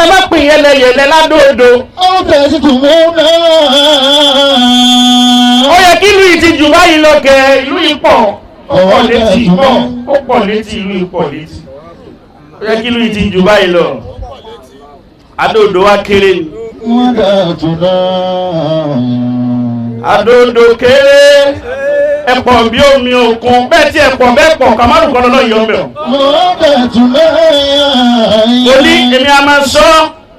Ẹ má pín yẹlẹyẹlẹ ládòdò. أو تكتمونه. Ó yẹ kí ìlú yìí ti jù báyìí lọ kẹ. Ìlú yìí pọ̀, ó pọ̀ létí, pọ̀, ó pọ̀ létí, ìlú yìí pọ̀ létí. Ó yẹ kí ìlú yìí ti jù báyìí lọ. Adóodò wa kéré ni. مدتنا. Adóodò kéré, ẹ̀pọ̀ bí omi òkun bẹ́ẹ̀ tí ẹ̀pọ̀ bẹ́ẹ̀ pọ̀ kàmárù kan lọ́nà yọ̀ mẹ́ o. مدتنا. Mo ní èmi a máa sọ,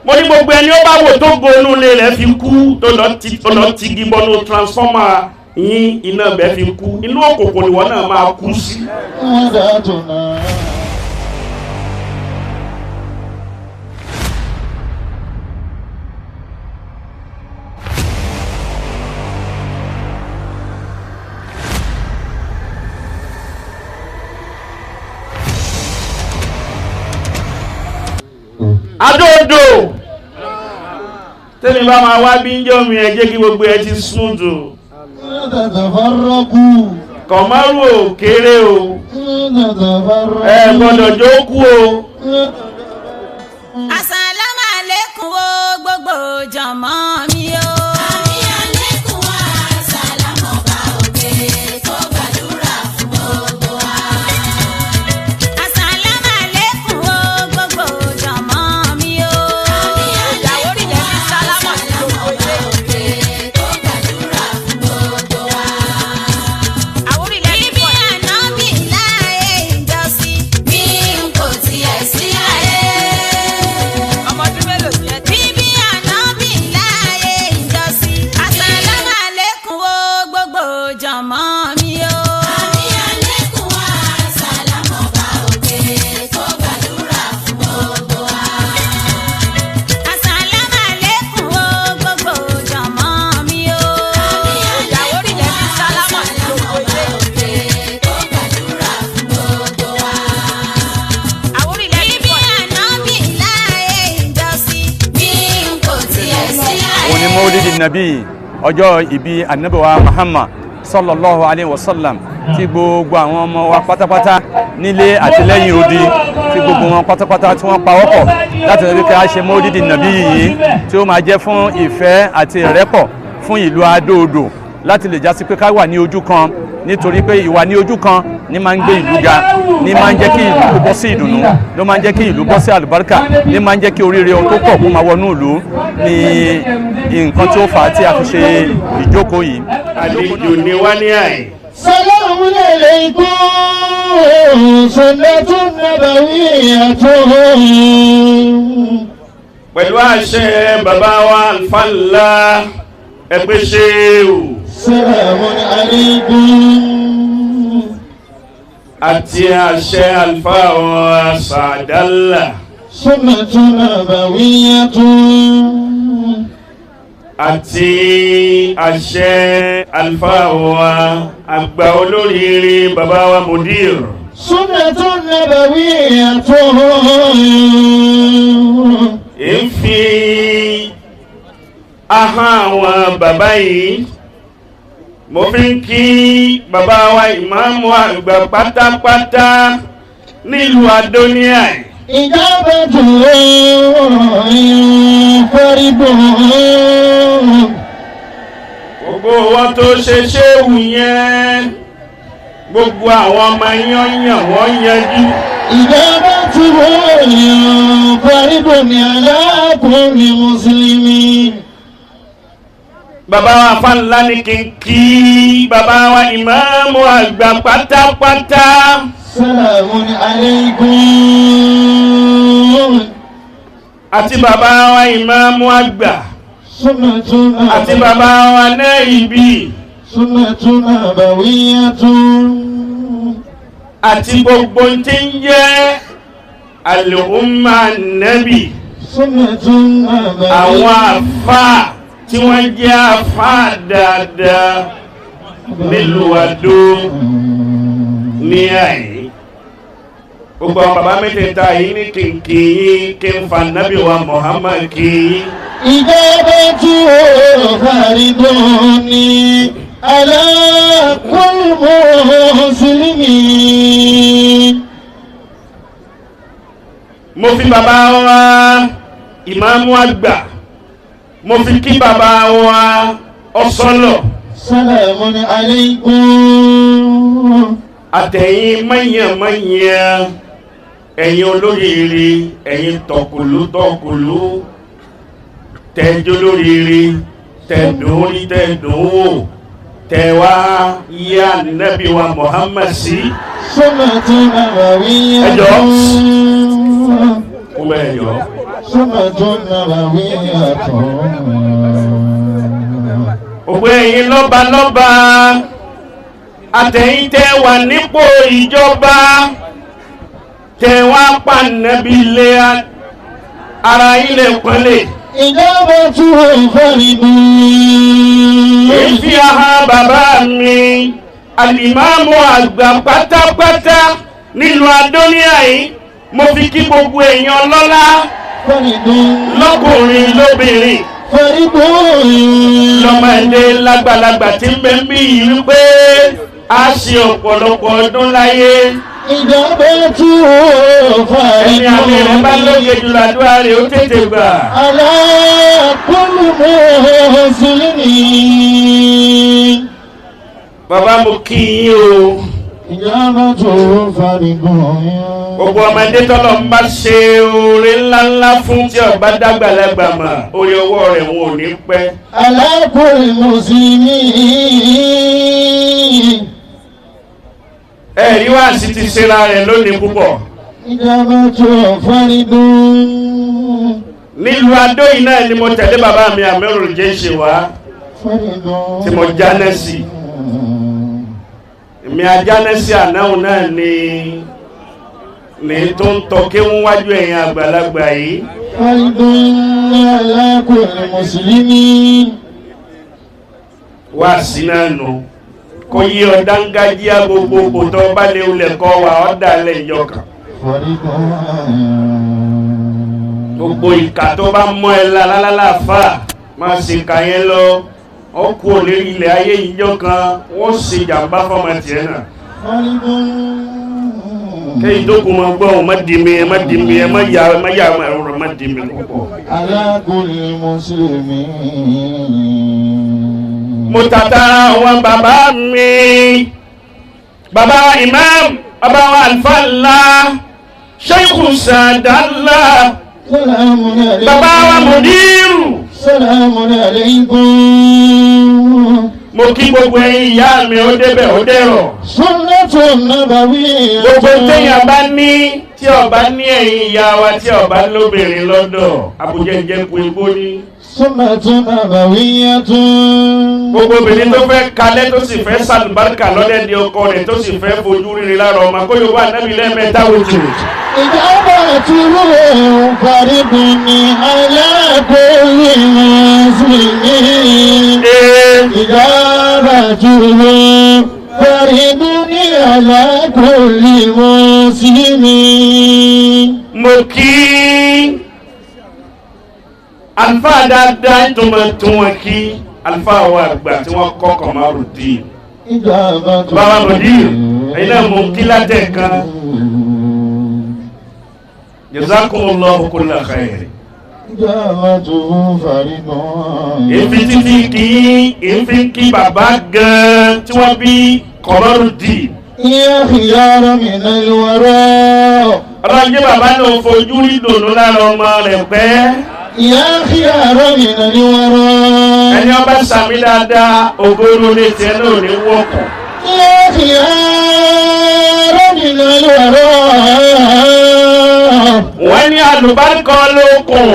mo ní gbogbo ẹni ó bá wò tó gonú ilé rẹ̀ fi kú, tó lọ tigi bọnú transformer yín, iná bẹ́ẹ̀ fi kú, inú òkùnkùn ìwọ náà máa kú sí. مدتنا. Adóodò tẹ́mi bá máa wá bí ń jọ́ mi, ẹ jẹ́ kí gbogbo ẹ ti sún dùn. لا تتفرقوا. Kọ̀mọ́rù ò kéré o. لا تتفرقوا. Ẹ gbọ́dọ̀ jókòó o. Àsàlámù àlékún o gbogbo jọ̀mọ́ mi o. Àmì àlékún wa, sàlámù ọba òkè tó gbàdúrà fún gbogbo wa. Àsàlámù àlékún o gbogbo jọ̀mọ́ mi o. Àmì àlékún wa, sàlámù ọba òkè tó gbàdúrà fún gbogbo wa. Ibi ànábì láàyè ìjọsìn. Bí n kò tiẹ̀ sí ayé. Bíbí ànábì láàyè ìjọsìn. Àsàlámù àlékún o gbogbo jọ̀mọ́ mi o. Àmì àlékún wa, sàlámù ọba òkè tó gbàdúrà fún gbogbo wa. Àsàlámù àlékún o gbogbo jọ̀mọ́ mi o. Àmì àlékún wa, sàlámù ọba òkè tó gbàdúrà fún gbogbo wa. Ibi ànábì láàyè ìjọsìn. Bí n kò tiẹ̀ sí ayé. Òun ni mọ́lídìí nàbí, ọjọ́ ìbí ànábì wa Muhammad sallallahu alayhi wa sallam, tí gbogbo àwọn ọmọ wa pátápátá nílé àti lẹ́yìn odi, tí gbogbo wọn pátápátá tí wọ́n pawọ́pọ̀ láti rí pé a ṣe mọ́lídìí nàbí yìí, tí ó máa jẹ́ fún ìfẹ́ àti ìrẹ́pọ̀ fún ìlú Adó-Odò, láti lè jásí pé ká wà ní ojú kan, nítorí pé ìwà ní ojú kan ní máa ń gbé ìlú ga, ní máa ń jẹ́ kí ìlú kó bọ́ sí ìdùnnú, ló máa ń jẹ́ kí ìlú bọ́ sí àlùbáríkà, ní máa ń jẹ́ kí oríire ohun tó pọ̀ kó máa wọnú ìlú. Ní nǹkan tí ó fà á tí a fi ṣe ìjókòó yìí. Àlejò ni wá ní àyè. سلام عليكم سنة نبوية. Pẹ̀lú àṣẹ bàbá wa alfàlà ẹgbẹ́ ṣéwù سلام عليكم. àti àṣẹ àlùfáà wa sàdálà سنة نبوية. àti àṣẹ àlùfáà wa àgbà olóríire bàbá wa mudir سنة نبوية. ń fi ahọ́n àwọn bàbá yìí, mo fi ń kí bàbá wa ìmáàmù àgbà pátápátá nílùú Adóníà. إجابة فرد. Gbogbo wọn tó ṣe ṣéwù yẹn, gbogbo àwọn ọmọ yányàn wọ́n yanjú. إجابة فرد على كل مسلم. Bàbá wa fáńlá ní kí n kí bàbá wa ìmáàmù àgbà pátápátá سلام عليكم. àti bàbá wa ìmáàmù àgbà سنة àti bàbá wa náà ibi سنة نبوية. Àti gbogbo tí ń jẹ́ àlùmọ́ nẹ́bì سنة نبوية. àwọn àfáà tí wọ́n jẹ́ àfáà dáadáa nílùú Adó ní àyè, gbogbo àwọn bàbá mẹ́tẹ̀ẹ̀ta yìí ní kìnkìn yín, kí n fa nábì wa Muhammad kì í. إجابة فرد على كل مسلمين. Mo fi bàbá wa ìmáàmù àgbà, mo fi kí bàbá wa ọ̀sọ́lọ̀. Salamun alaykum. Àtẹ̀yìn mọ̀yànmọ̀yàn, ẹ̀yin olóríire, ẹ̀yin tọkùlú tọkùlú, tẹ́jọ́ lóríire, tẹ̀dùn tẹ̀dùn wò, tẹ̀wá yá Nábì wa Muhammad sí. Sunnatun nabawiyyatun. Ẹ jọ̀ọ́. Kó bẹ́ẹ̀ yọ. Sunnatun nabawiyyatun. Ògbó ẹ̀yin lọ́ba lọ́ba, àtẹ̀yìn tẹ́ wà nípò ìjọba, tẹ́ wá pa Nábì lé ara ilẹ̀ pọ́nlẹ̀. Ijabatuhu faridun. Èyí aha bàbá mi, alìmáàmù àgbà pátápátá nílùú Adóníà yìí, mo fi kí gbogbo èèyàn lọ́lá Faridun. lọ́kùnrin lóbìnrin, Faridun. lọ́mọdé lágbàlagbà tí ń bẹ ń bí yìí wípé a ṣe ọ̀pọ̀lọpọ̀ ọdún láyé. Ijabatuhu Ẹni àmì rẹ̀ bá faridun. lóye jùlọ àdúrà rẹ̀ ó tètè gbà. Ala kulli muslimin. Bàbá mo kí yín o. Ijabatuhu faridun. Gbogbo ọmọdé tọ́lọ̀ ń bá ṣe oore ńláńlá fún tí ọba dàgbàlagbà mà, orí ọwọ́ rẹ̀ wọn ò ní pẹ́. Ala kulli muslimin. Ẹ̀rí wá sí ti ṣera rẹ̀ lónìí púpọ̀. Ijabatuhu faridun. Nílùú Adó yìí náà ni mo tẹ̀lé bàbá mi Amirul Jaysh wá Faridun. tí mo jáná sí. Èmi ajánẹ́sí ànáhùn náà ni ní tó ń tọ́ kí ń wájú ẹ̀yin àgbàlagbà yìí. Faridun ala kulli muslimin. Wá sí náà nù. Kò yí ọ dángájíá gbogbo kò tọ́ bá lè wulẹ̀ kọ́ wa ọ́ dalẹ̀ ìjọ kan. Faridun. Gbogbo ìkà tó bá mọ́ ẹ lálálàfà máa ṣe kà yẹn lọ. Ó kú òlérí ilẹ̀ ayé ìjọ kan, wọ́n ṣe jàǹbá fọmọ tiẹ̀ náà. Faridun. Kéyìí tó kù máa gbọ́ ọ̀ má di mi, ẹ má di mi, ẹ má yà ẹ má yà ọ̀rọ̀ má di mi púpọ̀. Ala kulli muslimin. Mo tàtàrà àwọn bàbá mi, bàbá imam, bàbá wa àlùfáà ńlá, Sheikh Sadala, Salamun alaykum. bàbá wa mùdírù. Salamun alaykum. Mo kí gbogbo ẹ̀yin ìyá mi, ó débẹ̀ ó dẹ̀rọ̀. Sunnatun nabawiyyatun. Gbogbo téèyàn bá ní tí ọba ní ẹ̀yin ìyá wa tí ọba lóbìnrin lọ́dọ̀, àbújẹ́jẹ́ kú igbó ní. Sunnatun nabawiyyatun. Gbogbo obìnrin tó fẹ́ kalẹ̀ tó sì fẹ́ sàlùbáríkà lọ́dẹ̀dẹ̀ ọkọ rẹ̀ tó sì fẹ́ fojú rírí lára ọmọ kó yóò wà nábì lẹ́ẹ̀mẹ́ta wòtò. Ijabatuhu faridun ala kulli muslimin. Ijabatuhu faridun ala kulli muslimin. Mo kí àlùfáà dáadáa tó máa tún wọn kí àlùfáà wa àgbà tí wọ́n kọ́ Kọ̀márùdín. Ijabatuhu. Bàbá Mùdír, ẹ̀yin náà mo kí látẹ̀kan. Jazakumullahu kulla khair. Ijabatuhu faridun. Èfi títí kí èfi kí bàbá gan-an tí wọ́n bí Kọ̀márùdín. Ya khiyara min al-wara. Ọlọ́jẹ́ bàbá náà fojú rí dòdò lára ọmọ rẹ̀ pẹ́. Ya khiyara min al-wara. Ẹni ọba sàmì dáadáa, ògóró lè tiẹ̀ náà ní wọ́pọ̀. Ya khiyara min al-wara. Wọ́n ní àlùbáríkọ lókun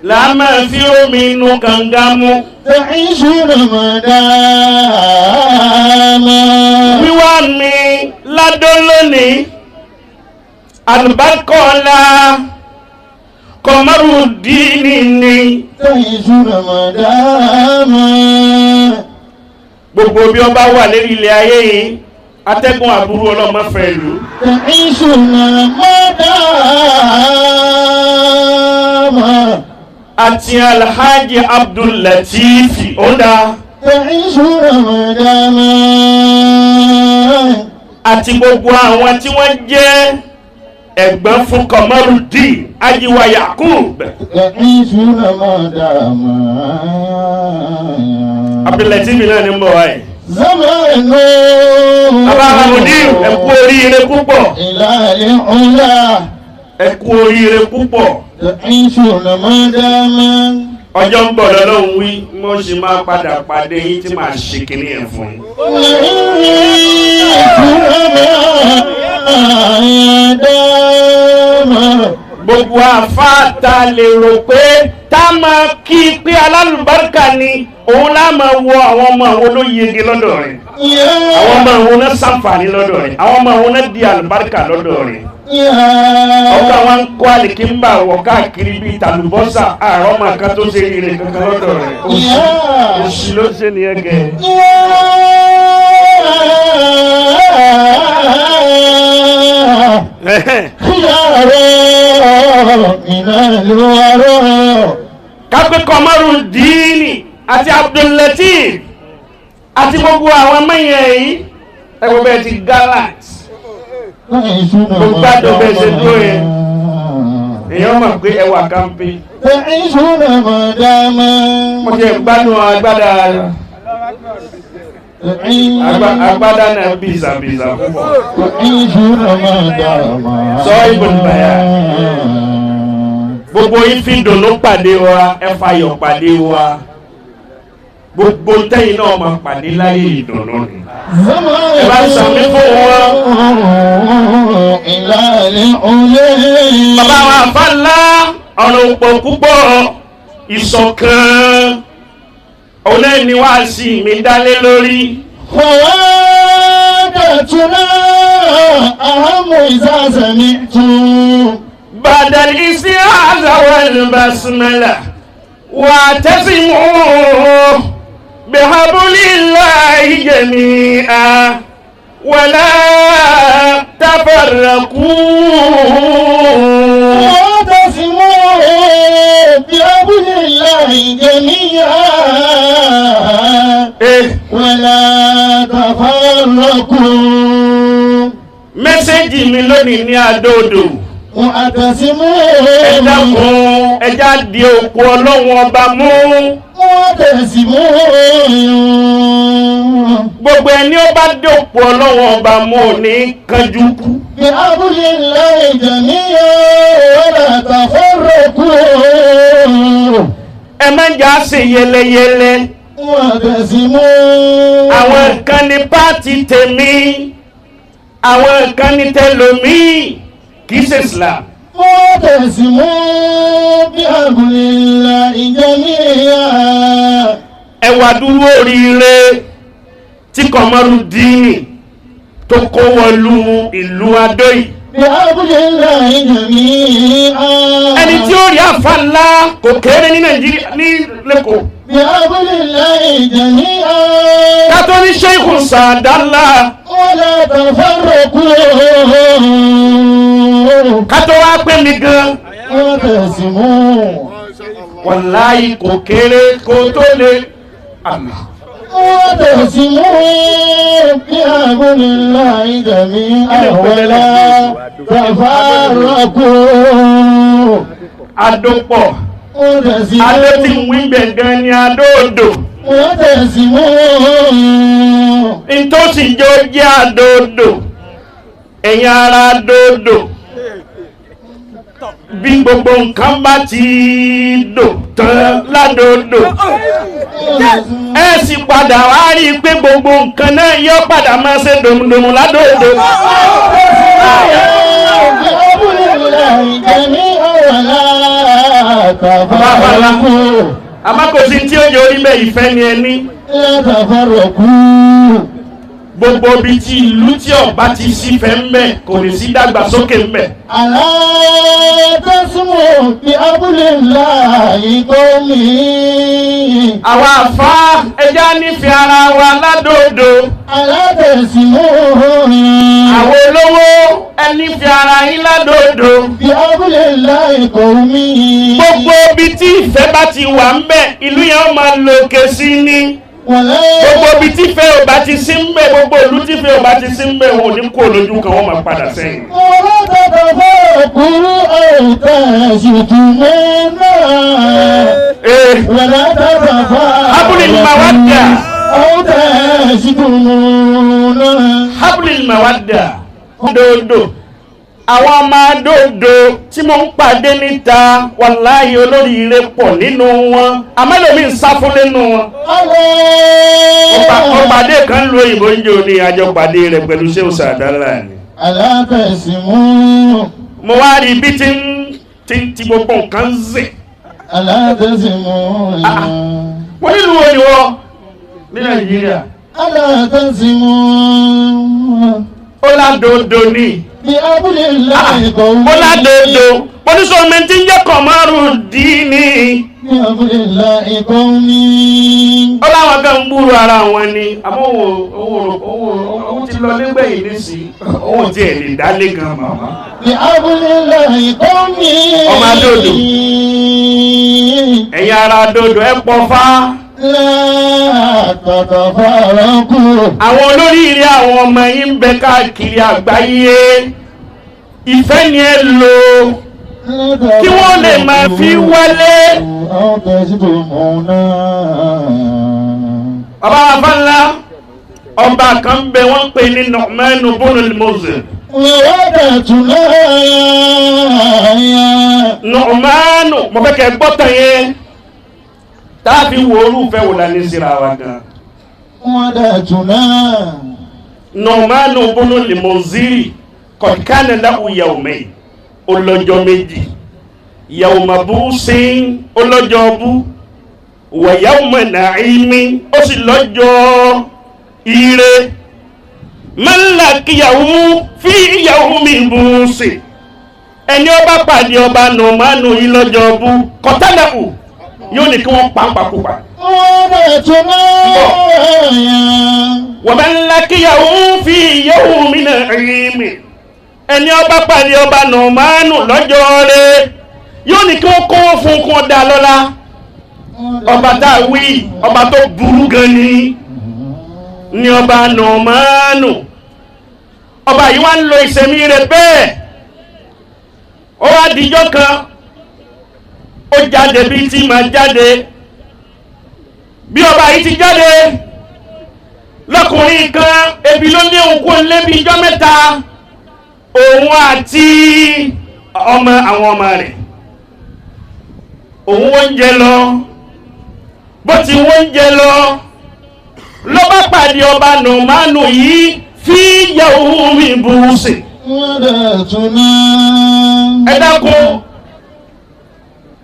là á máa fi omi inú kànga mú. Ta'ishuna madama. Wíwá mi ládó lónìí, àlùbáríkọ la Kọ̀márùdín ni. Ta'ishuna madama. Gbogbo bí ọba wà lérí ilẹ̀ ayé yìí, atẹ́gùn àbúrú ọlọ́mọ fẹ́ lù. Ta'ishuna madama. Àti Alhaji Abdul Latif ó dáa. Ta'ishuna madama. Àti gbogbo àwọn tí wọ́n jẹ́ Ẹ̀gbọ́n fún Kọmọrùdín Ajiwa Yakub. يعيشون ما دام. Abdulateef náà ní ń bọ̀ wáyé. زمان. Bàbá Mudir, ẹ kú oríire púpọ̀. إلى العلا. Ẹ kú oríire púpọ̀. يعيشون ما دام. Ọjọ́ ń bọ̀ lọ́lọ́run wí, mo sì máa padà pàdé yín tí màá ṣe kinní ẹ̀ fún yín. يعيشون ما دام. Gbogbo àfáà ta lè rò pé tá a máa kí i pé alálùbáríkà ni, òun lá máa wo àwọn ọmọ àwọn olóyege lọ́dọ̀ rẹ̀. Àwọn ọmọ àwọn náà ṣàǹfààní lọ́dọ̀ rẹ̀. Àwọn ọmọ àwọn náà di àlùbáríkà lọ́dọ̀ rẹ̀. Ọkọ àwọn ń kó àlìkínbà wọ̀ káàkiri bíi tàlùbọ́sà, àárọ̀ máa kan tó ṣe rire kankan lọ́dọ̀ rẹ̀. Òṣì ló ṣe nìyẹn gẹ̀. Kápẹ́ Kọmọrùdíìnì àti Abdulateef àti gbogbo àwọn mẹ́yìn yìí, ẹgbẹ́ bẹ́ẹ̀ ti gallant. Gbogbo bẹ́ẹ̀ ṣe dúró yẹn. Èèyàn mọ̀ pé ẹwà kan pé. تعيشون ما دام. Mo ti ẹ̀ gbádùn agbádá agbádá náà bìzàbìzà púpọ̀. تعيشون ما دام. صاحب البيان. Gbogbo yín fi dùnnú pàdé wa, ẹ fayọ̀ pàdé wa. Gbogbo tẹ́yìn náà máa pàdé láyé ìdùnnú ni. زمان. Ẹ bá sàmì fún wọn. إلى العلا. Bàbá wa àfàlà ọ̀rọ̀ òpó púpọ̀ ìṣọ̀kan. Òun náà ni wàá sí mi dálé lórí. خواتتنا أهم إذا سمعتم. بعد الاستعاذة والبسملة واعتصموا بحبل الله جميعا ولا تفرقوا. واعتصموا بحبل الله جميعا Eh, ولا تفرقوا. Message mi lónìí ní Adó-Odò. واعتصموا. Ẹ dákun, ẹ já di òkú Ọlọ́run ọba mú. واعتصموا. Gbogbo ẹni ó bá dé òkú Ọlọ́run ọba mú ò ní kánjú kú. بحبل الله جميعا ولا تفرقوا. Ẹ má jà ṣe yẹlẹyẹlẹ. واعتصموا. Àwọn kan ní party tèmi, àwọn kan ní tẹlòmíì, kì í ṣe Islam. واعتصموا بحبل الله جميعا. Ẹ wá dúró oríire tí Kọmọrùdíìnì tó kó wọlú ìlú Adó yìí. بحبل الله جميعا. Ẹni tí ó rí àfa ńlá kò kéré ní Nàìjíríà ní lẹ́kọ̀ọ́. بحبل الله جميعا. Kátó ní Sheikh Sàdálà. ولا تفرقوا. Kátó wá pé mi gan. واعتصموا. Wàláyé kò kéré kó tó lè. Àmín. واعتصموا بحبل الله جميعا ولا تفرقوا. Adó pọ̀. Adó tí ń wí gbẹ̀ngàn ni Adó-Odò. واعتصموا. Ntòsí jọ jẹ́ Adó-Odò. Ẹ̀yin ará Adó-Odò. Bí gbogbo nǹkan bá ti dò tán ládòdò, ẹ sì padà wá rí i pé gbogbo nǹkan náà yóò padà máa ṣe dòmùdòmù ládòdò. بحبل الله جميعا ولا تفرقوا. Àmọ́ kò sí tí ó jẹ́ orí bẹ́ẹ̀, ìfẹ́ ni ẹni. لا تفرقوا. Gbogbo ibi tí ìlú tí ọba ti sífẹ́ ń bẹ̀ kò ní sí dàgbàsókè ń bẹ̀. ألا تسموا بحبل الله قومي. Àwa àfa, ẹja nífẹ̀ẹ́ ara wa ládòdò. ألا تسموا. Àwọn olówó, ẹ nífẹ̀ẹ́ ara yín ládòdò. بحبل الله قومي. Gbogbo ibi tí ìfẹ́ bá ti wà ń bẹ̀, ìlú yẹn ó máa lòkè sí ni. ولا Gbogbo ibi tí fẹ́ ò bá ti sí ń bẹ̀, gbogbo ìlú tí fẹ́ ò bá ti sí ń bẹ̀, wọn ò ní kó lójú kan, wọ́n máa padà sẹ́yìn. ولا تتفرقوا أو تشتمونا Ee, ولا تتفرقوا Hablil mawadda. أو تشتمونا Hablil mawadda. Dòdò. Àwọn ọmọ dòdò tí mo ń pàdé níta, wàláhì olóríire pọ̀ nínú wọn. Àmọ́ ẹlòmíì ń sá fún nínú wọn. ألا Ó pàdé kan lu òyìnbó ń jò ní àjọ pàdé rẹ̀ pẹ̀lú Shehu Sàdálà ni. ألا تسموا Mo wá rí ibi tí ń tí gbogbo nǹkan ń zè. ألا تسموا Mo nílùú wo ni wọ́n ní Nàìjíríà. ألا تسموا Ó ládòdò ni. بأمر الله قومي Ó ládòdò. Mo ní sọ mi tí ń jẹ́ Kọ̀mọ́rù dín ní. بأمر الله قومي Ó láwọn kan ń gbúrò ara wọn ni. Àmọ́ òun ti lọ nígbẹ̀yìn nísìnyí. Òun tiẹ̀ lè dálé gan màmá. بأمر الله قومي Ọmọ Adóodò. Ẹ̀yin ará dòdò ẹ pọ̀ fá. لا تتفرقوا Àwọn olóríire àwọn ọmọ yín ń bẹ káàkiri àgbáyé. Ìfẹ́ ni ẹ lò kí wọ́n lè máa fi wálé. أو تشتمونا Bàbá wa Fáńlá, ọba kan bẹ wọ́n ń pè ní Nu'manu bunu al-Munzir. وودتنا Nu'manu, mo fẹ́ kẹ́ gbọ́ tán yẹn. Tá a fi wo orúfẹ́ wò la ní síra wa gan. ودتنا Nu'manu bunu al-Munzir qad kana lahu yawmayn. Ó lọ́jọ́ méjì. Yawma bu'sin, ó lọ́jọ́ bú. Wa yawma na'imin, ó sì lọ́jọ́ ire. Man laqiyahu fi yawmi bu'sin. Ẹni ọba pàdé ọba Nu'manu yìí lọ́jọ́ bú, qatalahu, yóò ní kí wọ́n pa ń pakúpa. ودتنا Wa man laqiyahu fi yawmi na'imin. Ẹni ọba pàdé ọba Nu'manu lọ́jọ́ rẹ̀, yóò ní kí wọ́n kó fún kí wọ́n dá lọ́lá. Ọba tá a wí, ọba tó burú gan ni ọba Nu'manu. Ọba yìí wá ń lo ìsẹ̀mí rẹ̀ bẹ́ẹ̀. Ó wá dijọ́ kan, ó jáde bí tí máa jáde. Bí ọba yìí ti jáde, lọ́kùnrin kan ebi ló ní òun kó lé bí ijọ́ mẹ́ta, òun àti ọmọ àwọn ọmọ rẹ̀. Òun oúnjẹ lọ, bó ti oúnjẹ lọ, ló bá pàdé ọba Nu'manu yìí fi yawmi bu'sin. ودتنا Ẹ dákun,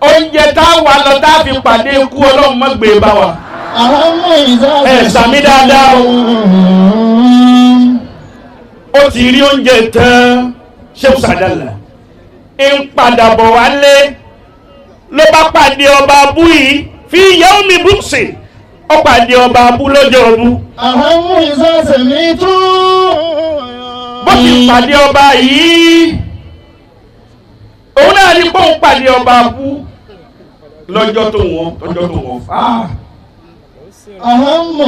oúnjẹ tá a wà lọ tá a fi pàdé ikú, Ọlọ́run má gbé bá wa. أهم إذا Ẹ sàmí dáadáa o. Ó ti rí oúnjẹ tán, Shehu Sàdálà ń padà bọ̀ wálé, ló bá pàdé ọba abú yìí fi yawmi bu'sin. Ó pàdé ọba abú lọ́jọ́ ọbú. أهم إذا سمعت Bó ti pàdé ọba yìí, òun náà ní bóun pàdé ọba abú lọ́jọ́ tó wọ́n lọ́jọ́ tó wọ́n fà á. أهم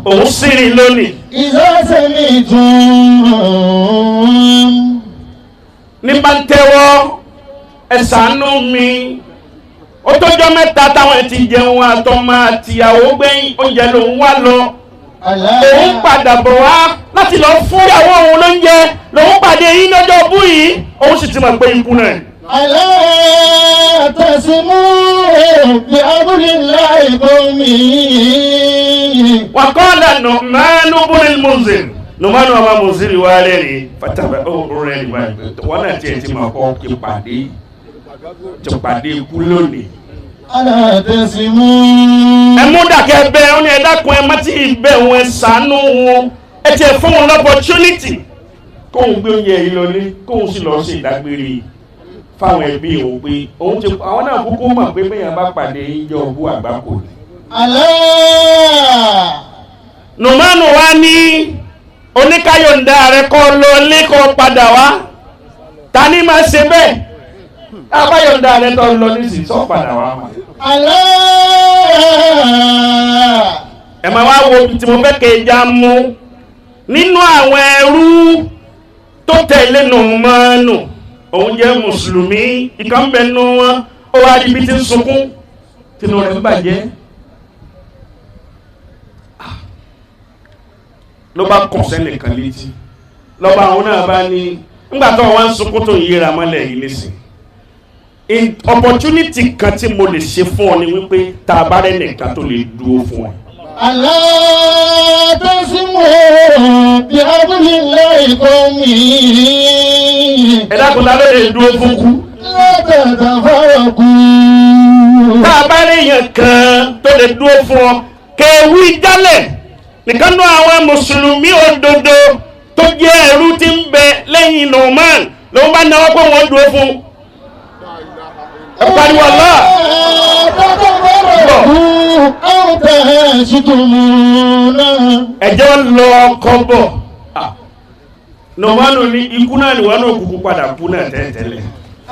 Òun sírin lónìí. إذا سمعت Ní bá ń tẹ́wọ́, ẹ ṣàánú mi, ó tọ́jọ́ mẹ́ta táwọn ti jẹun àtọmọ àtìyàwó gbẹ̀yìn, oúnjẹ lòun wá lọ. Òun padà bọ̀ wá láti lọ fún ìyàwó òun lóúnjẹ, lòun pàdé yín lọ́jọ́ bú yìí, òun sì ti mọ̀ pé ikú náà. ألا تسموا بأمر الله قومي Wàkọ́ọ̀lá Nu'manu bunil Munzir, Nu'manu ọmọ Munzir wà rẹ̀rìn fataba ó rẹ̀rìn báyìí, wọ́n náà tiẹ̀ ti mọ̀ kọ́ ti pàdé ikú lónìí. ألا تسموا Ẹ mú dàkẹ́ bẹ́ẹ̀, ó ní ẹ dákun, ẹ má tí ì bẹ̀ wọn, ẹ ṣàánú wọn, ẹ tiẹ̀ fún wọn l'opportunity kóun gbé oúnjẹ yìí lọlé, kóun sì lọ sí ìdágbére fáwọn ẹbí òun pé òun ti àwọn náà kúkú mọ̀ pé bẹ́ẹ̀ bá pàdé yíyọ owó àgbákò ni. ألا Nùmánù wa ní oníkáyọ̀ǹda rẹ̀ kọ́ lọ lé kọ́ padà wá, ta ni máa ṣe bẹ́ẹ̀? Abáyọ̀ǹda rẹ̀ tọ́ lọ nísìnyí, sọ padà wá. ألا Ẹ máa wá wo tí mo fẹ́ kẹja mú nínú àwọn ẹrú tó tẹ̀lé Nùmánù, òun jẹ́ mùsùlùmí, ìkan ń bẹ nínú wọn, ó wá rí ibi tí ń sunkún, tinú rẹ̀ ń bàjẹ́, ló bá kàn sẹ́nìkan létí, lọ́ba àwọn náà bá ní ńgbà tó wọ́n ń sunkún tó ń yíra mọ́lẹ̀ yìí nísìn, opportunity kan tí mo lè ṣe fún ọ ni wípé tá a bá rẹ̀ nìkan tó lè dúró fún ẹ. ألا تسموا بحبل الله قومي Ẹ dákun, ta ló lè dúró fún kú? لا تتفرقوا. Tá a bá rí èèyàn kan tó lè dúró fún ọ, kẹwì jálẹ̀ nìkan náà, àwọn mùsùlùmí òdodo tó jẹ́ ẹrú tí ń bẹ lẹ́yìn Nu'man ló ń bá náwó pé wọ́n dúró fún. Ẹ pariwo Allah. لا تتفرقوا أو تشتمونا. Ẹ̀jẹ̀ lọ kọ́bọ̀. Nu'man ní ikú náà ni wọn náà kúkú padà kú náà tẹ́lẹ̀tẹ́lẹ̀.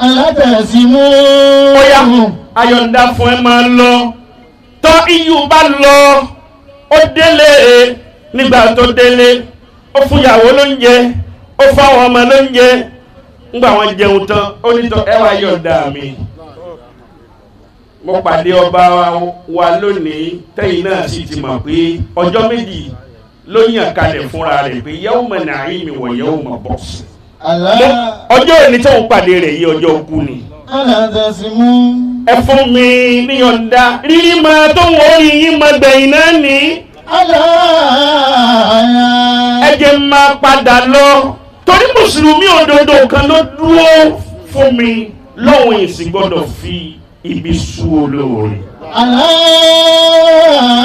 ألا تسموا. Ó yá, ayọ̀ǹda fún ẹ, máa lọ. Tọ́ iyù bá lọ, ó délé. Nígbà tó délé, ó fún ìyàwó lóúnjẹ, ó fáwọn ọmọ lóúnjẹ. Nígbà wọn jẹun tán, ó ní tọ́ ẹ wá yọ̀ǹda mi, mo pàdé ọba wa lónìí. Tẹ́yìn náà sì ti mọ̀ pé ọjọ́ 2 ló yàn kalẹ̀ fúnra rẹ̀ pé yawma na'imi wa yawma ba's. ألا Ọjọ́ òní tó ń pàdé rẹ̀ yí, ọjọ́ kú ni. ألا تسموا. Ẹ fún mi níyọ̀ǹda, rírí máa tó wọ́n rí yín máa gbẹ̀yìn náà ní. ألا Ẹ jẹ́ máa padà lọ torí mùsùlùmí òdodo kan ló dúró fún mi lọ́wọ́, ìsìn gbọ́dọ̀ fi ibi sú olóore. ألا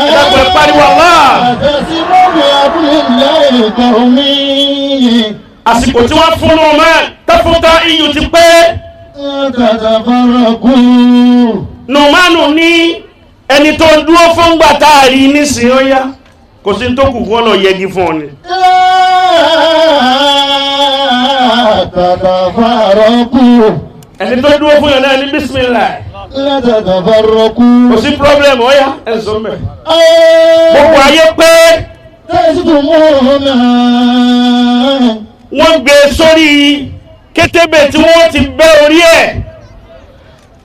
Ẹ dákun, ẹ pariwo Allah. تسموا بحبل الله قومي. Àsìkò tí wọ́n fún un mọ́ tẹ́fúntà iyù ti pé. لا تتفرقوا. Nùmánù ní ẹni tó dúró fún gbà tá a rí nísìnyí, ó yá, kò sí tó kù kí wọ́n lọ yẹgi fún ọ ni. لا تتفرقوا. Ẹni tó dúró fún yàn náà ní bísímìlà. لا تتفرقوا. Kò sí problem, ó yá, ẹ sọ mẹ́. Gbogbo ayé pé تشتمونا. wọ́n gbé sórí kétébè tí wọ́n ti bẹ́ orí ẹ̀.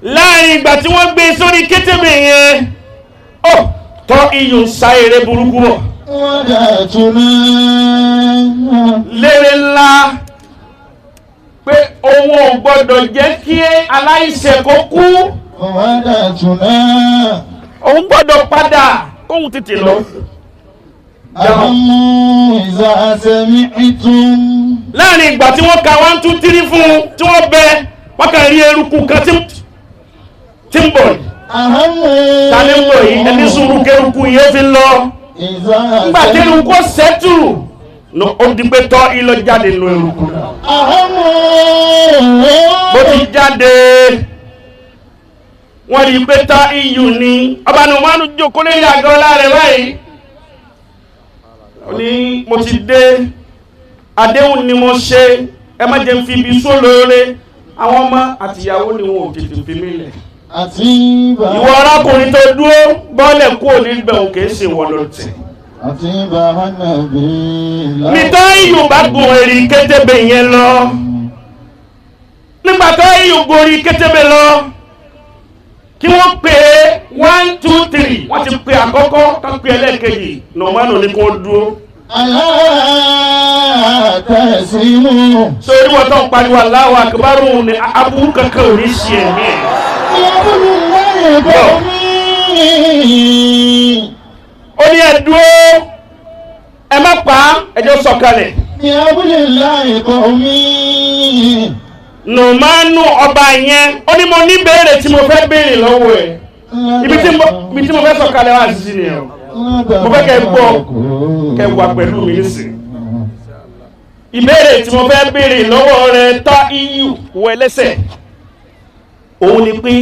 Láàrin ìgbà tí wọ́n gbé sórí kétébè yẹn, ó tọ́ iyùn sa eré burúkú bọ̀. ودعتنا. Lérè ńlá pé òun ò gbọ́dọ̀ jẹ́ kí aláìṣẹ̀ kó kú. ودعتنا. Òun gbọ́dọ̀ padà kóhun tètè lọ. أهم إذا سمعتم. Láàrin ìgbà tí wọ́n ka 1 2 3 fún un tí wọ́n bẹ, wọ́n kàn rí eruku kan tí ń bọ̀ yìí. أهم. Ta ni ń bọ̀ yìí? Ẹni sùúrù, kéruku yìí ó fi lọ. إذا Nígbà tí eruku ó sẹ́tù, ó di pé tọ́ ilọ̀ jáde nù eruku. أهم. Bó ti jáde, wọ́n rí pé tọ́ iyù ni. Ọba ní wọ́n á jókòó lórí àgọ́ ọlá rẹ̀ báyìí, ó ní mo ti dé, àdéhùn ni mo ṣe, ẹ má jẹ́ n fi ibi sólóore, àwọn ọmọ àtìyàwó ni wọn ò tètè fi mí lẹ̀. Àti bá. Ìwọ arákùnrin tó dúró, bọ́ọ̀lẹ̀ kúrò níbẹ̀, òun kìí ṣe wọ́n lọ tẹ̀. Àti bá hànàbí. Nítọ́ iyù bá gun èrì kétébé yẹn lọ, nígbà tó iyù gorí kétébé lọ, kí wọ́n pè é 1 2 3, wọ́n ti pè àkọ́kọ́ tó pè ẹlẹ́ẹ̀kejì, Nùmánù ní kó dúró. ألا تسلموا. Sórí wọn tó ń pariwo Allahu Akbar ní aburú kankan ò ní ṣe ẹ̀mí ẹ̀. يقول الله قومي. Ó ní ẹ dúró, ẹ má pa á, ẹ jẹ́ ó sọ̀kalẹ̀. بحبل الله قومي. Nùmánù ọba yẹn ó ní mo ní béèrè tí mo fẹ́ béèrè lọ́wọ́ ẹ̀, ibi tí mo fẹ́ sọ̀kalẹ̀ wá sí ni o. Mo fẹ́ kẹ́ gbọ́, kẹ́ wà pẹ̀lú mi nísìn. Ìbéèrè tí mo fẹ́ béèrè lọ́wọ́ rẹ, tá iyù wọ ẹlẹ́sẹ̀, òun ni pé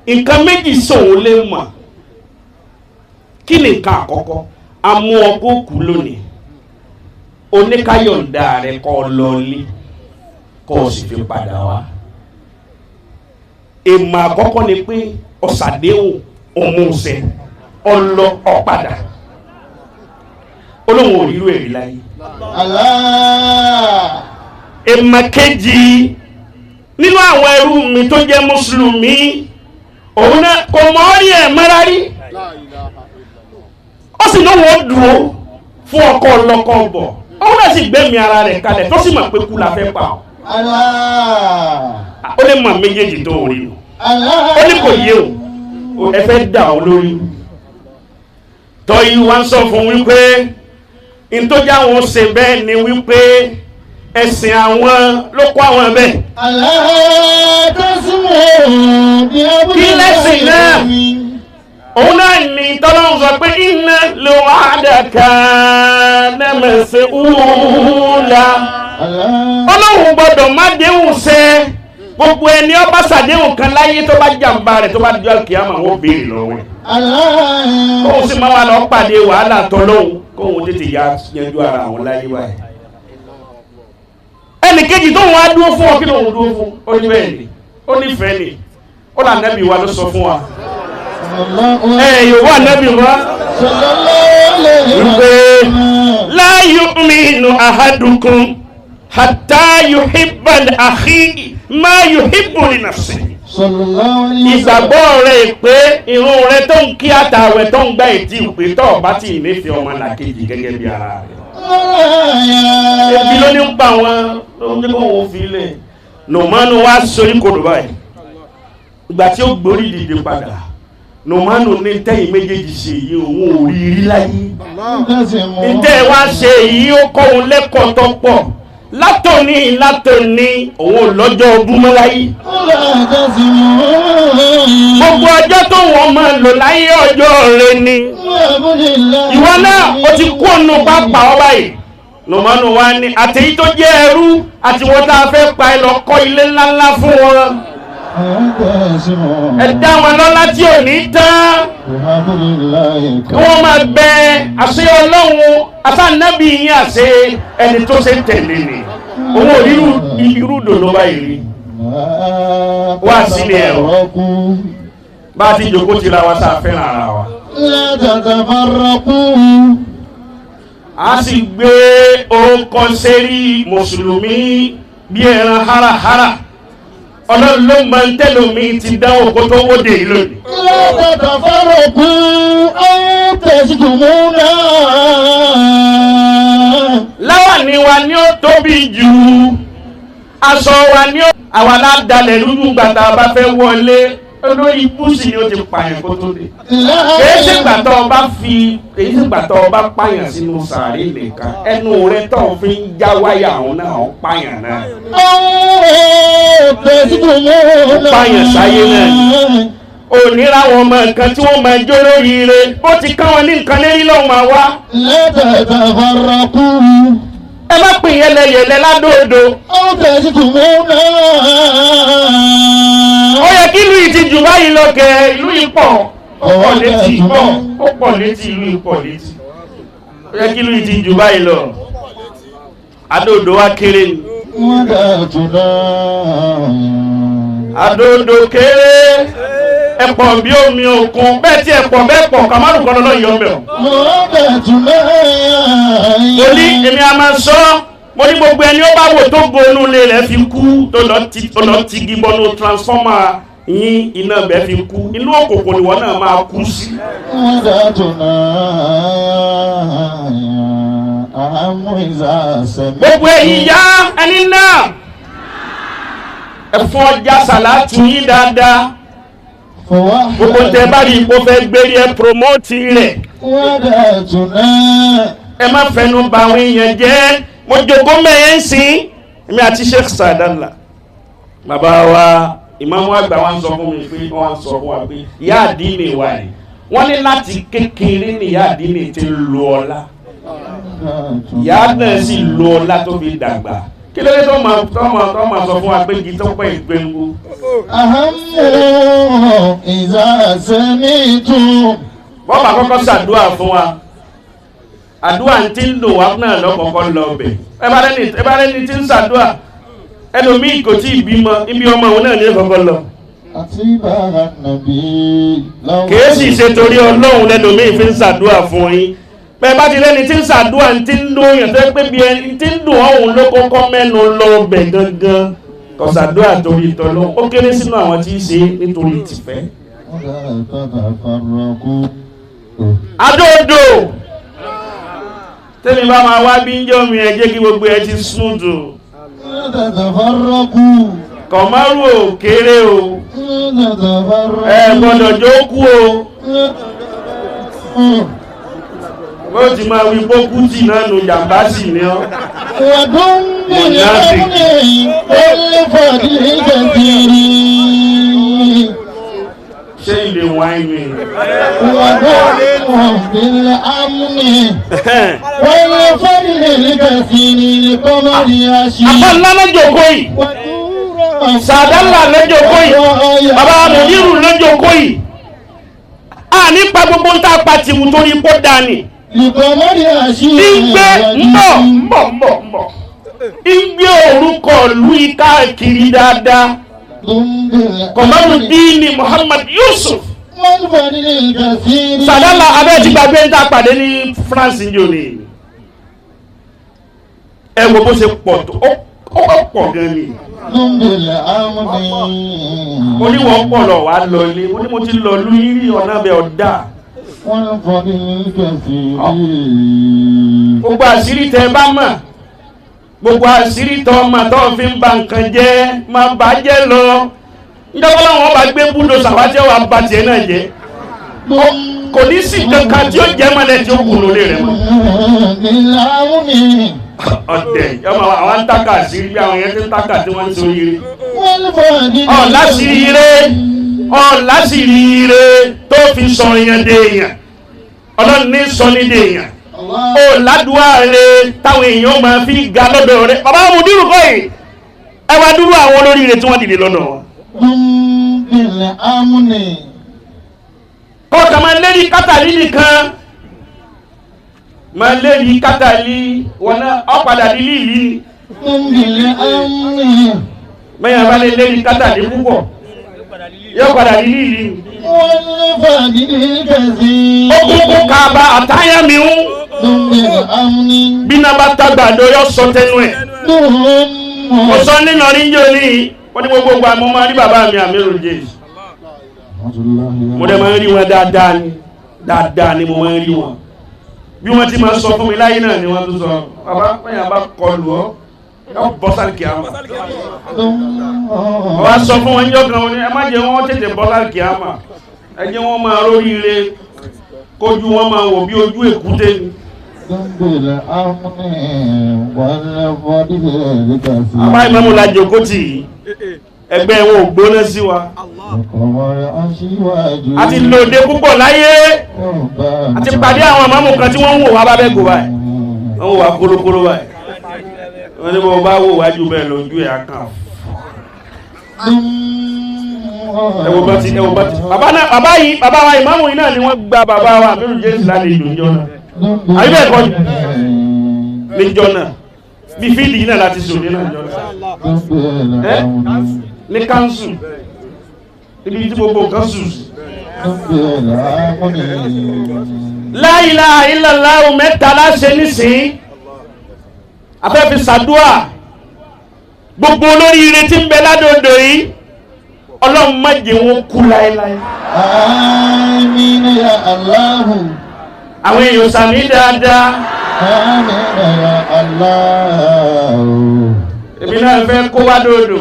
nǹkan méjì sòun lè mọ̀. Kí ni nǹkan àkọ́kọ́? Amú ọkọ̀ kú lónìí, oníkáyọ̀ǹda rẹ kọ́ lọ́ọ́lé kọ́ ọ sì fi padà wá. Èèmọ̀ àkọ́kọ́ ni pé ọ̀sàdéhùn òmùsẹ̀ ọlọ ọ̀padà. Olóhùn ò rírú èrí láyé. Allah. Èèmọ̀ kejì nínú àwọn ẹrú mi tó jẹ́ mùsùlùmí, òun náà kò mọ̀ ọ́ rí ẹ̀ mọ́ra rí, ó sì lóun ó dúró fún ọkọ ọlọ́kọ bọ̀, òun náà sì gbẹ̀mí ara rẹ̀ kalẹ̀ tó sì mọ̀ pé kú la fẹ́ pa ọ́. Allah. Ó lè mọ̀ méjèèjì tó rí o. Allah. Ó ní kò yé o, ẹ fẹ́ dà ọ́ lórí. Tọ́yí wá ń sọ fún wípé ntọ́jà wọn ṣe bẹ́ẹ̀ ni wípé ẹ̀sìn àwọn ló kó àwọn bẹ́ẹ̀. Allah tasimu bi Kí lẹ́sìn náà? Òun náà ní tọ́lọ́run sọ pé iná ló wà dàkà nẹ́mẹ̀sẹ̀ wúlà. Allah. Ọlọ́run gbọ́dọ̀ má déhùn ṣẹ. Gbogbo ẹni ó bá ṣàdéhùn kan láyé tó bá jàǹbá rẹ̀ tó bá dijọ́ kíámà wọ́n béèrè lọ́wọ́ ẹ̀. Allah. Kóun sì máa wà lọ pàdé wàhálà tọ́lọ́hún, kóun tètè ya yanjú ara àwọn láyé wáyé. Ẹnì kejì tóun wá dúró fún ọ, kí lóun dúró fún? Ó ní bẹ́ẹ̀ ni, ó nífẹ̀ẹ́ ni, ó là nẹ́bí wa ló sọ fún wa. Ẹ yòówó ànẹ́bí wa Sallallahu alayhi wa wípé sallam. la yu'minu ahadukum hatta yuhibba li akhihi ma yuhibbu li nafsihi. Sallallahu alayhi wa sallam. Ìgbàgbọ́ rẹ̀ pé irun rẹ̀ tó ń kí àtàwẹ̀ tó ń gbá ètí ìpè tó ọba tí ìnífẹ̀ẹ́ ọmọ làkejì gẹ́gẹ́ bí ara rẹ̀. Ebi ló ní ń pa wọn ló ń jẹ́ kó wọn fi lẹ̀. Nùmánù wá sórí kodò báyìí. Ìgbà tí ó gbórí dìde padà, Nùmánù ní tẹ́yìn méjèèjì ṣe yìí òun ò rí rí láyé. Tasimu. Ǹjẹ́ wá ṣe yìí ó kọ́ òun lẹ́kọ̀ọ́ tó pọ̀. Látòní látòní òun ò lọ́jọ́ ogún mọ́ láyé. La tasimu. Gbogbo ọjọ́ tó wọ́n máa lò láyé ọjọ́ rẹ ni. Ìwọ náà ó ti kú ònú pápá ọba yìí. Nùmánù wa ní àtẹ̀yí tó jẹ́ ẹrú àti wọ́n tá a fẹ́ pa ẹ lọ kọ́ ilé ńláńlá fún wọn. Ẹ dá wọn lọ́lá tí ò ní tán. Kí wọ́n máa bẹ àṣẹ Ọlọ́run àtànábì yín àṣẹ ẹni tó ṣe tẹ̀lé ni. Òun ò rí irú dòdò báyìí rí. Wá sílé ẹ̀ o. Bá a ti jòkó tira wa tá a fẹ́ràn ara wa. La tatafarraqu. A sì gbé orúkọ sẹ́rí mùsùlùmí bí ẹran hárahára. Ọlọ́run ló máa ń tẹ́lómi ti dánwò kó tó wóde yìí lónìí. La tatafarraqu aw taskumuna. Láwàní wa ni ó tóbi jù, aṣọ wa ni ó àwa ládàlẹ̀ lúdú gbàtà bá fẹ́ wọlé, olórí búùsì ni ó ti pààyàn kó tó dé. Kìí ṣe gbàtà ọba fi kìí ṣe gbàtà ọba pààyàn sínú sàárè nìkan, ẹnu rẹ tó fi ń já wáyà òun náà ó pààyàn náà. Aw taskumuna. Ó pààyàn sáyé náà. Òníra wọn mọ nǹkan tí wọ́n máa jó lórí ire, bó ti ká wọn ní nǹkan lérí lọ́wọ́ máa wá. La tatafarraqu. Ẹ má pè yẹlẹyẹlẹ ládòdò. Aw taskumuna. Ó yẹ kí ìlú yìí ti jù báyìí lọ kẹ, ìlú yìí pọ̀, ó pọ̀ létí pọ̀, ó pọ̀ létí, ìlú yìí pọ̀ létí. Ó yẹ kí ìlú yìí ti jù báyìí lọ. Adóodò wa kéré ni. Wadatuna. Adóodò kéré, ẹ̀pọ̀ bí omi òkun, bẹ́ẹ̀ tí ẹ̀pọ̀ bẹ́ẹ̀ pọ̀ kàmárù kan lọ́nà yọ̀ mẹ́ o. Wadatuna. Mo ní èmi a máa sọ, mo ní gbogbo ẹni ó bá wò tó gonú ilé rẹ̀ fi kú, tó lọ tigi bọnú transformer yín iná bẹ́ẹ̀ fi kú, inú òkùnkùn ìwọ náà máa kú sí. Wadatuna. Ahamu iza sami. Gbogbo ẹ̀yin ya ẹni náà ẹ̀fọn ọjà sàlátù yín dáadáa, gbogbo tẹ bá rí ipò fẹ́ gbérí ẹ promote rẹ̀, Wadatuna. ẹ má fẹnu bà àwọn èèyàn jẹ́. Mo jogún mẹ́yẹn ń sìn èmi àti Sheikh Sadala bàbá wa ìmáàmù àgbà wa ń sọ fún mi pé wọ́n ń sọ fún wa pé ìyá àdínì wa yìí, wọ́n ní láti kékeré ní ìyá àdínì ti ń lo ọlá, ìyá náà sì lo ọlá tó fi dàgbà. Kí ló dé tó máa tó máa tó máa sọ fún wa pé igi tó pẹ́ ìgbéǹgbò. Ahamu iza sami'tum. Wọ́n bá kọ́kọ́ ṣàdúrà fún wa, àdúrà tí ń lò wá náà lọ́kọ̀ọ́kọ́ lọ bẹ̀. Ẹ bá rẹ́ni tí ń ṣàdúrà, ẹlòmíì kò tí ì bímọ, ibi ọmọ òun náà ní kọ́kọ́ lọ. Àti bàrà nàbí. Kìí sì ṣe torí Ọlọ́run lẹ́lòmíì fi ń ṣàdúrà fún yín. Bẹ́ẹ̀ bá ti lẹ́ni tí ń ṣàdúrà tí ń dùn yàn tó pé bí ẹni tí ń dùn ọ̀hún ló kọ́kọ́ mẹ́nu lọ bẹ̀ gangan. Kò ṣàdúrà torí ìtọ́lọ́. Ó kéré sínú àwọn tí ń ṣe nítorí tìfẹ́. ولا تتفرقوا. Adóodò tẹ́mi bá máa wá bí ń jọ́ mi ẹ jẹ́ kí gbogbo ẹ ti sún dùn. لا تتفرقوا. Kọ̀mọ́rù ò kéré o. لا تتفرقوا. Ẹ gbọ́dọ̀ jókòó o. لا تتفرقوا. Bó ti máa wí bókú tì náà nù jàmbá sì ni ọ́. وضم منافق. الأمن والفضل كثير. Ṣé ilé wáìn mi? وضم بالأمن والفضل الكثير لقمر يشير. Àbá ńlá lọ́jọ́kọ́ yìí. Sàdálà lọ́jọ́kọ́ yìí. Bàbá Mùdírù lọ́jọ́kọ́ yìí. A nípa gbogbo ń tá a pa tìmù torí kó dání. لقمر يشير. Ń gbé ń bọ̀ ń bọ̀ ń bọ̀ ń bọ̀. Ń gbé orúkọ ìlú yìí káàkiri dáadáa. ضم بالأمن Kọ̀mọ́rùdíìnì Muhammad Yusuf. والفضل الكثير. Sàdálà abẹ́ ti gbàgbé ń tá a pàdé ní France ní òní. Ẹ wo bó ṣe pọ̀ tó, ó pọ̀ gan ni. ضم بالأمن. Mo ní wọ́n pọ̀ lọ wá lọ ilé, mo ní mo ti lọ lú yírí ọ̀nà abẹ́ ọ̀dà. والفضل الكثير. Gbogbo àṣírí tẹ bá mọ̀, gbogbo àṣírí tọ́ ọmọ tó fi ń ba nǹkan jẹ́, máa bà á jẹ́ lọ. Níjọba láwọn bá gbé búdò sàwátì ọ̀wà ba tiẹ̀ náà jẹ́. Kò ní sí kankan tí ó jẹ́ mọ́lẹ̀ tí ó kù lórí rẹ̀ mọ́. بالأمن Ọ̀dẹ̀ yọmọ àwọn ń tàkà àṣírí bí àwọn yẹn ti ń tàkà tí wọ́n ń soríire. والفضل Ọ̀làṣírí ọ̀làṣírí tó fi sọ èèyàn dé èèyàn. Ọlọ́run ní sọ ní dé èèyàn. الله. Ó ládùúgbò rẹ táwọn èèyàn máa fi ga lọ́dọ̀ rẹ. Bàbá Mùdírù kọ́ yìí, ẹ wá dúró àwọn olóríire tí wọ́n dìde lọ́dọ̀ wọn. ضم بالأمن. Kọ́kà máa lérí kátàlí nìkan, máa lérí kátàlí wọn náà ọ̀padà di líìlí. ضم بالأمن. Mẹ́yìn abá lè lérí kátàlí púpọ̀, yóò padà di líìlí. والفضل الكثير. Ó kúkú kaba àtáyà mi ń ضم بالأمن. bí náà bá tágbàdo yóò sọ tẹnu ẹ̀. ضم. Mo sọ nínú ọdún yóò ní wọ́n ní gbogbo ìgbà mo máa rí bàbá mi Àmírù Jésù. Mo dẹ̀ máa ń rí wọn dáadáa ni, dáadáa ni mo máa ń rí wọn. Bí wọ́n ti máa sọ fún mi láyé náà ni wọ́n tún sọ, bàbá bẹ́yàn bá kọlù ọ́, yóò bọ́ sálìkì àmà. Bàbá sọ fún wọn níjọ́ kan, wọ́n ní ẹ má jẹ́ wọ́n tètè bọ́ sálìkì àmà. Ẹ jẹ́ wọ́n máa róríire, kójú wọn máa wò bí ojú èkúté ni. ضم بالأمن والفضل الكثير. Bàbá ìmáàmù la jókòó tì í, ẹgbẹ́ wọn ò gbóná sí wa. القمر أشواج. A ti lòde púpọ̀ láyé, a ti pàdé àwọn ìmáàmù kan tí wọ́n ń wò wá bá bẹ́ẹ̀ gò báyìí. Wọ́n wò wá kórókóró báyìí. Wọ́n ní bó bá wò wájú bẹ́ẹ̀ lójú ẹ̀ á kàn. Ẹ wo bá ti, ẹ wo bá ti. Bàbá náà, bàbá yìí, bàbá wa ìmáàmù yìí náà ni wọ́n gba bàbá wa Àmírù Jésù lálejò níjọ́ náà. Àbí bẹ́ẹ̀ kọ́ ni? Níjọ́ náà. Bí fíìlì yìí náà láti sùn nínú ìjọ náà. Ní káńsù. Ibi tí gbogbo nǹkan sùn sí. La ilaha illallah mẹ́ta láṣẹ nísìn. Afẹ́ fi ṣàdúà. Gbogbo olóríire tí ń bẹ ládòdò yìí. Ọlọ́run má jẹ́ wọn kú láéláé. آمين يا الله. Àwọn èèyàn sàmì dáadáa. آمين يا الله. Èmi náà fẹ́ kó wá dòdò.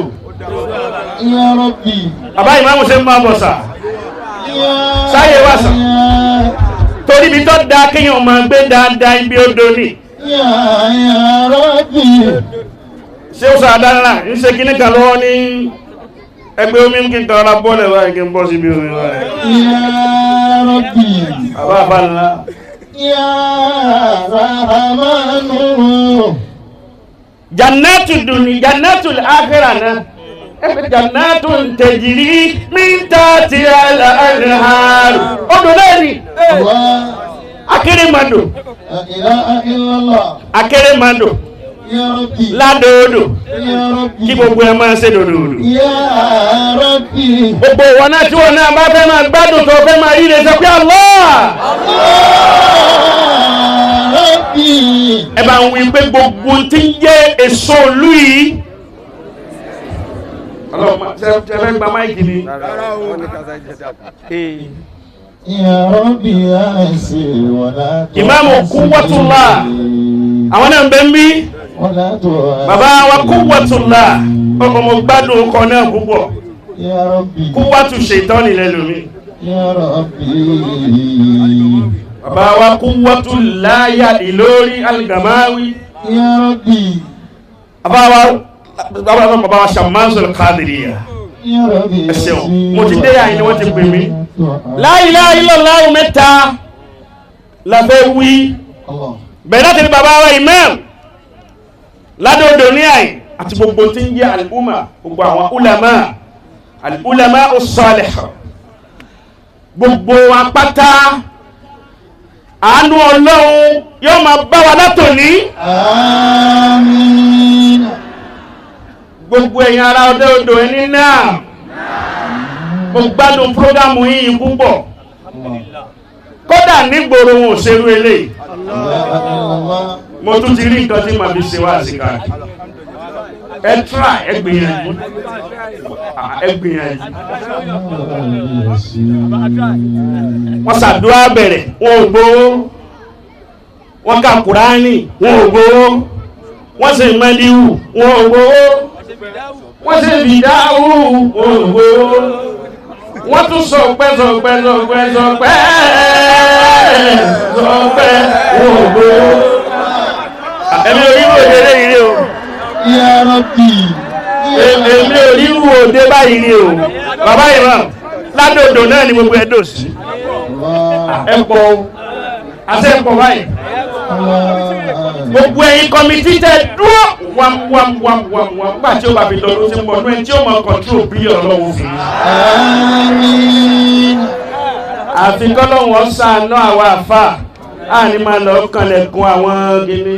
يا ربي. Bàbá ìmáàmù ṣe ń máa bọ̀ sà. يا Sáyé wà sà. Torí ibi tó da kéèyàn máa gbé dáadáa ibi odò ni. يا يا ربي. Ṣé ó sọ àdáńlá ń ṣe kíní kan lọ́wọ́ ní ẹgbẹ́ omi kí n tọrọ bọ́ọ̀lẹ̀ báyìí kí n bọ́ síbi omi báyìí. يا ربي. Bàbá àbá ńlá. يا رحمن. Jannatu duni jannatu akhirah náà. Ẹgbẹ́ jannatu tajri min tahtiha al-anhar. Odò náà ni الله. akérèmọdò لا إله إلا الله. akérèmọdò يا ربي. ládòodò يا ربي. kí gbogbo ẹ máa ṣe dòdòdò. يا ربي. Gbogbo wọn náà tí wọn náà bá fẹ́ máa gbádùn tó fẹ́ máa ríre sọ pé Allah. الله. Rabbi. Ẹ bá ń wí pé gbogbo tí ń jẹ́ èso ìlú yìí. Ọlọ́run ṣe fẹ́ gba máìkì ni. Ya Rabbi yassir wala tu'assir. Ìmáàmù Quwwatullah. Àwọn náà ń bẹ ń bí. Wala tu'assir. Bàbá wa Quwwatullah. Ọkọ̀ mo gbádùn ọkọ̀ náà púpọ̀. Ya Rabbi. Quwwatu ṣètánì lẹ́lòmí. Ya Rabbi. Bàbá wa Quwwatullah Ìlórí Al-Gamawi. Ya Rabbi. Bàbá wa bàbá wa Shammasul Qadiriyya. Ya Rabbi. Ẹ ṣeun. Mo ti dé àyìn ni wọ́n ti pè mí. La ilaha illallah mẹ́ta la fẹ́ wí. Allah. Bẹ̀rẹ̀ láti ní bàbá wa imam ládòdò ní àyìn àti gbogbo tí ń jẹ́ al-umma, gbogbo àwọn ulama, al-ulama as-salih, gbogbo apáta àánú Ọlọ́run yóò máa bá wa látòní. Àmín. Gbogbo ẹ̀yin ará ọdẹ odò ẹni náà, mo gbádùn prógámù yìí púpọ̀, kódà nígboro wọn ò ṣerú eléyìí. Allah. Mo tún ti rí nǹkan tí màá fi ṣe wá sí káàkiri. Ẹ try, ẹ gbìyànjú, ẹ gbìyànjú. Wọ́n ṣàdúrà bẹ̀rẹ̀, wọn ò gbowó. Wọ́n ka Kùránì, wọn ò gbowó. Wọ́n ṣe mẹ́líwù, wọn ò gbowó. Wọ́n ṣe fìdáwù, wọn ò gbowó. Wọ́n tún sọpẹ́ sọpẹ́ sọpẹ́ sọpẹ́ sọpẹ́, wọn ò gbowó. Èmi ò rí wò dé léyìí rí o. Ya Rabbi. Èmi ò rí wò dé báyìí rí o. Bàbá ìmọ̀ ládòdò náà ni gbogbo ẹ dò sí. Allah. Ẹ pọ̀ o, àti ẹ pọ̀ báyìí. Allah. Gbogbo ẹ̀yin committee tẹ dúró wam wam wam wam wam, nígbà tí ó bá fi lọ ló ti ń bọ̀ ní ẹni tí ó mọ control bí Ọlọ́run fi. Àmín. Àfi kọ́lọ́hún ọ̀sán àwa àfà á ní máa lọ kanlẹ̀kùn àwọn gíní.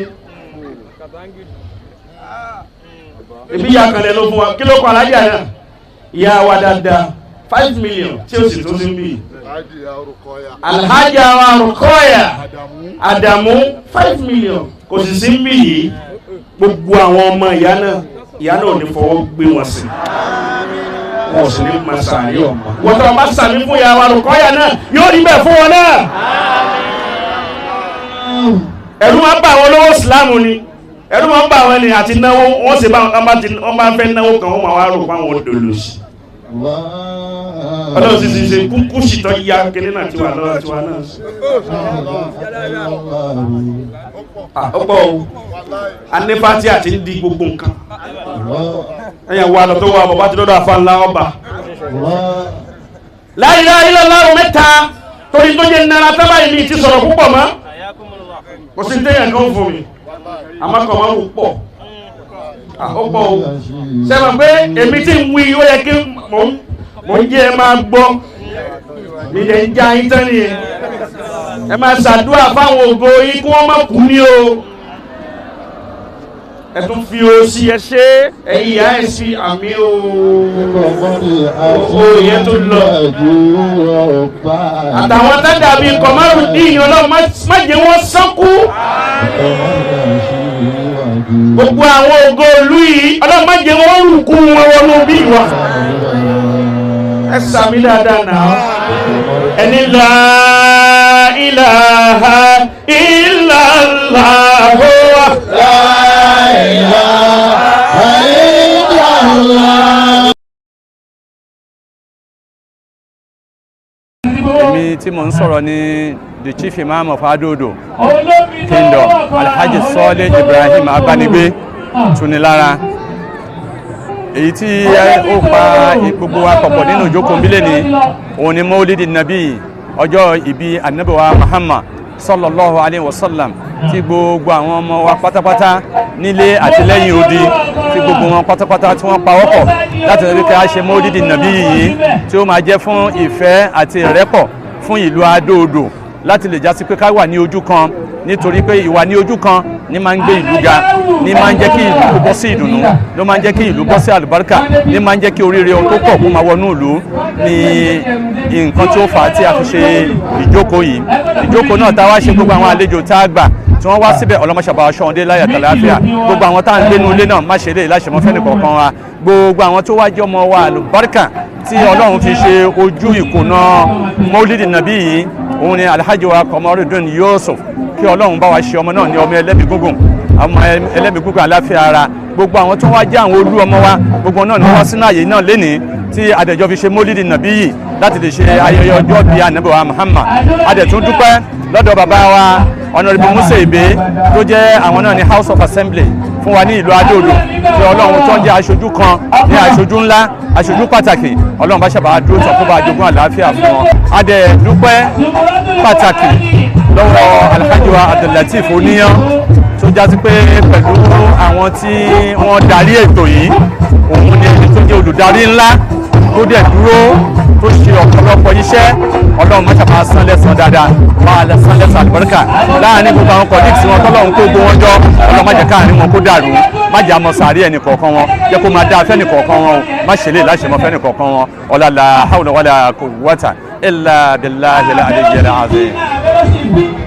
Ibi ìyá kanlẹ̀ ló fún wa, kí ló kọ alájà náà? Ìyá wa dáadáa, 5 million tí ó sì tún sí ń bì. Alhaja wa Rukoya Adamu, 5 million kò sì sí ń bì yìí. Gbogbo àwọn ọmọ ìyá náà, ìyá náà ò ní fọwọ́ gbé wọn sí, wọn ò sì ní máa sàárè ọmọ. Wọ́n tó bá sàmì fún ìyá wa Rukoya náà, yóò rí bẹ́ẹ̀ fún wọn náà. Ẹ̀rù máa ń bà àwọn olówó ìsìláàmù ni, ẹ̀rù máa ń bà àwọn ẹni àti náwó wọ́n sì bá wọn bá fẹ́ náwó kan, wọ́n máa wá rò pé àwọn òdòlò sí. Allah. Ọlọ́run sì ti ṣe kúkú ṣìtọ́ yíya kínní náà tiwa lọ́wọ́ tiwa náà. Ọ̀pọ̀ o, anífàtí àti ń di gbogbo nǹkan. Ẹ̀yàn wa lọ tó wà bàbá tí lọ́dọ̀ àfa ńlá ọba. La ilaha illallah mẹ́ta torí tó jẹ́ nara tábà yìí mi ti sọ̀rọ̀ púpọ̀ mọ́. Kò sí téèyàn kan fún mi, àmọ́ kàn máa ń pọ̀. Ó pọ̀ o. Sẹ́wọ̀n pé èmi tí ń wí ó yẹ kí mò ń jẹ́ ẹ máa gbọ́. Mi lè ń já yín tán nìyẹn. Ẹ máa ṣàdúrà fáwọn ògo yín kí wọ́n má kú ní o. Ẹ tún fi o sí ẹ ṣe ẹ̀yin ìyá ẹ̀ sí àmì o. Owó yẹn tó lọ. Àtàwọn tá dàbí kọ̀mọ́rù dín Ọlọ́run má jẹ́ wọ́n sánkú. Gbogbo àwọn ògo ìlú yìí Ọlọ́run má jẹ́ wọ́n rùkú wọn wọnú bí wa. Ẹ sàmì dáadáa náà. Ẹni la ilaha illallah. La ilaha illallah. Èmi tí mò ń sọ̀rọ̀ ní the chief imam of Adodo Kingdom, Alhaji Sọ́lé Ibrahim Abanigbe Tunilára. Èyí tí ó pa gbogbo wa pọ̀pọ̀ nínú ìjókòó nbílẹ̀ ni òun ni Maulidi Nabi, ọjọ́ ìbí Ànábì wa Muhammad sallallahu alayhi wa sallam, tí gbogbo àwọn ọmọ wa pátápátá nílé àti lẹ́yìn odi, tí gbogbo wọn pátápátá tí wọ́n pawọ́pọ̀ láti rí pé a ṣe Maulidi Nabi yìí, tí ó máa jẹ́ fún ìfẹ́ àti ìrẹ́pọ̀ fún ìlú Adó-Odò, láti lè jásí pé ká wà ní ojú kan, nítorí pé ìwà ní ojú kan Ní máa ń gbé ìlú ga, ní máa ń jẹ́ kí ìlú kó bọ́ sí ìdùnnú, ló máa ń jẹ́ kí ìlú bọ́ sí àlùbáríkà, ní máa ń jẹ́ kí oríire ohun tó pọ̀ kó máa wọnú ìlú. Ní nǹkan tí ó fà á tí a fi ṣe ìjókòó yìí, ìjókòó náà tá a wá ṣe, gbogbo àwọn àlejò tá a gbà tí wọ́n wá síbẹ̀, ọlọ́mọṣàbà aṣọ́ọ̀dé láyà tàlàáfíà. Gbogbo àwọn tá à ń gbénu ilé náà, má ṣe lè láṣẹmọ́ fẹ́ni kọ̀ọ̀kan wa. Gbogbo àwọn tó wá jẹ́ ọmọ wa àlùbáríkà tí Ọlọ́run fi ṣe ojú ìkùnà mọ́lídì nàbí yìí, òun ni Alhaji wa Kọmọrúdùn Yusuf. Kí Ọlọ́run bá wa ṣe ọmọ náà ní ọmọ ẹlẹ́mìí gúngùn, ọmọ ẹlẹ́mìí gúngùn, àláfíà ara. Gbogbo àwọn tó wá jẹ́ àwọn olú ọmọ wa, gbogbo náà ni wọ́n wá sínú àyè náà lénìí tí adẹ̀jọ́ fi ṣe mọ́lídì nàbí yìí láti lè ṣe ayẹyẹ ọjọ́ bíi Ànábì wa Muhammad. Adẹ̀tún dúpẹ́ lọ́dọ̀ bàbá wa Honourable Musa Ibe, tó jẹ́ àwọn náà ní House of Assembly fún wa ní ìlú Adó-Odò, tí Ọlọ́run tó ń jẹ́ aṣojú kan ní aṣojú ńlá, aṣojú pàtàkì. Ọlọ́run bá ṣàbà dúró tán, kó bá jogún àlàáfíà fún wọn. A dẹ̀ dúpẹ́ pàtàkì lọ́wọ́ Alhaji wa Abdullateef Oníyàn, tó jásí pé pẹ̀lú àwọn tí wọ́n darí ètò yìí, òun ni ẹni tó jẹ́ olùdarí ńlá tó dẹ̀ dúró, tó ṣe ọ̀pọ̀lọpọ̀ iṣẹ́. Ọlọ́run má ṣàbà san lẹ́san dáadáa, máa lẹ san lẹ́san àlùbáríkà láàrin gbogbo àwọn colleagues wọn tọ́lọ́run kó gbó wọn jọ. Ọlọ́run má jẹ́ káàrin wọn kó dàrú, má jẹ́ àmọ́ sàárì ẹnì kọ̀ọ̀kan wọn, jẹ́ kó máa dáa fẹ́nì kọ̀ọ̀kan wọn o, má ṣe lè láṣẹ mọ́ fẹ́nì kọ̀ọ̀kan wọn. Ọlá la hawla wala quwwata illa billahil aliyyil azim.